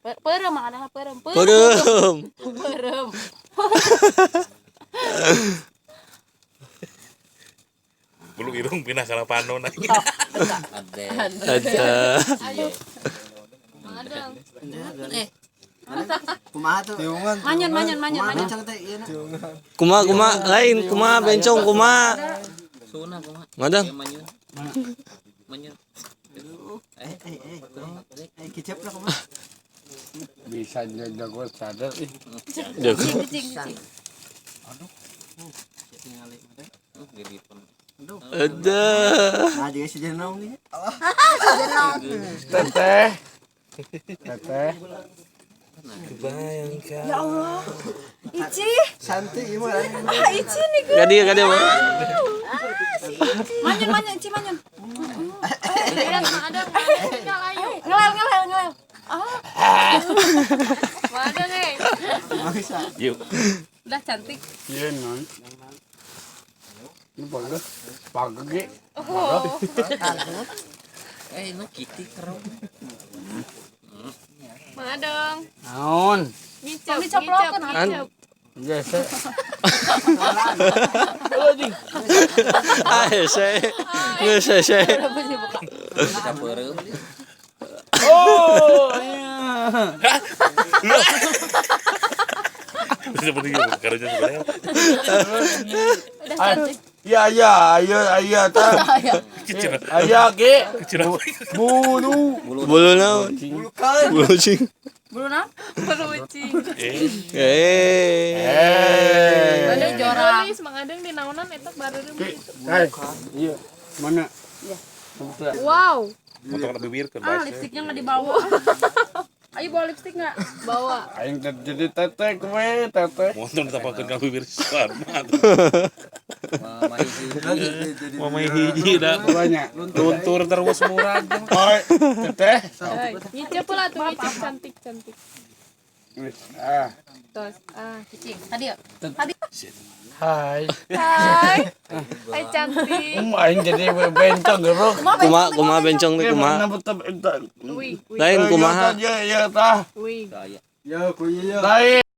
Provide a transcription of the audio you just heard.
Peureum mah peureum. Peureum. Peureum. Bulu irung pindah kana panon. Ada. Ada. Ayo. Mang Adeng. Eh, Kumaha tuh? Tiungan. Manyun, manyun, manyun, Kumaha manyun. bencong teh ieu na? Kumaha kumaha lain kumaha bencong kumaha. Suna kumaha? Madang. Ya, manyun. Manyun. Eh eh eh. Eh kicep lah kumaha. Bisa jago sadar ih. Jago. Cicing, cicing, cicing. Tingali mah. Gilipan. Ada. Nah, juga si jenong nih. Teteh. Teteh. Kebayangkan. Ya Allah. Ici. Santai ieu mah. Ah, Ici nih gue. Gadi gadi. Manyun, manyun, Ici manyun. Lihat Mang Adeng, ayo. Ngelel, ngelel, ngelel. Ah, Mang Adeng eh. Bisa. Yuk. Udah cantik. Iya non. Ini bagus. Bagus ge. Oh. Eh, ini kitty kerok. Mang Adeng. Naon? Ngicep, Kami coplokan, ngicep, ngicep. Biasa. Ah, hese. Geus hese. Kita peureum. Oh, iya. Seperti itu karena sebenarnya. Udah cantik. Ya ya, ayo ayo tah. Kecil. Ayo ge. Kecil apa? Bulu. Bulu naon? Bukan. Bulu cing. Bulu naon? Bulu ucing. Eh, Eh. Eh. Ada jorang. Gelis, Mang Adeng di naonan eta bareureum Ki, gitu. hai. Iya. Mana? Iya. Wow, Potong bibir ke Ah, lipstiknya nggak dibawa. Ayo bawa lipstik nggak? Bawa. Aing teh jadi teteh kue, teteh. Montong ditapakeun ka bibir Suarma. Mama hiji. Mama hiji da. Banyak. Luntur terus murah. Oi, teteh. Ngicep lah tuh, ngicep cantik cantik. Ah. Tos. Ah. Cicing. Tadi ya? Hai. Hai. Hai cantik. Aing jadi bencong geruk. Kumaha kumaha bencong teh kumaha? Wih, wih, Lain kumaha? Ya ya tah. wih. Gaya. Ya, kuy ya. Lain.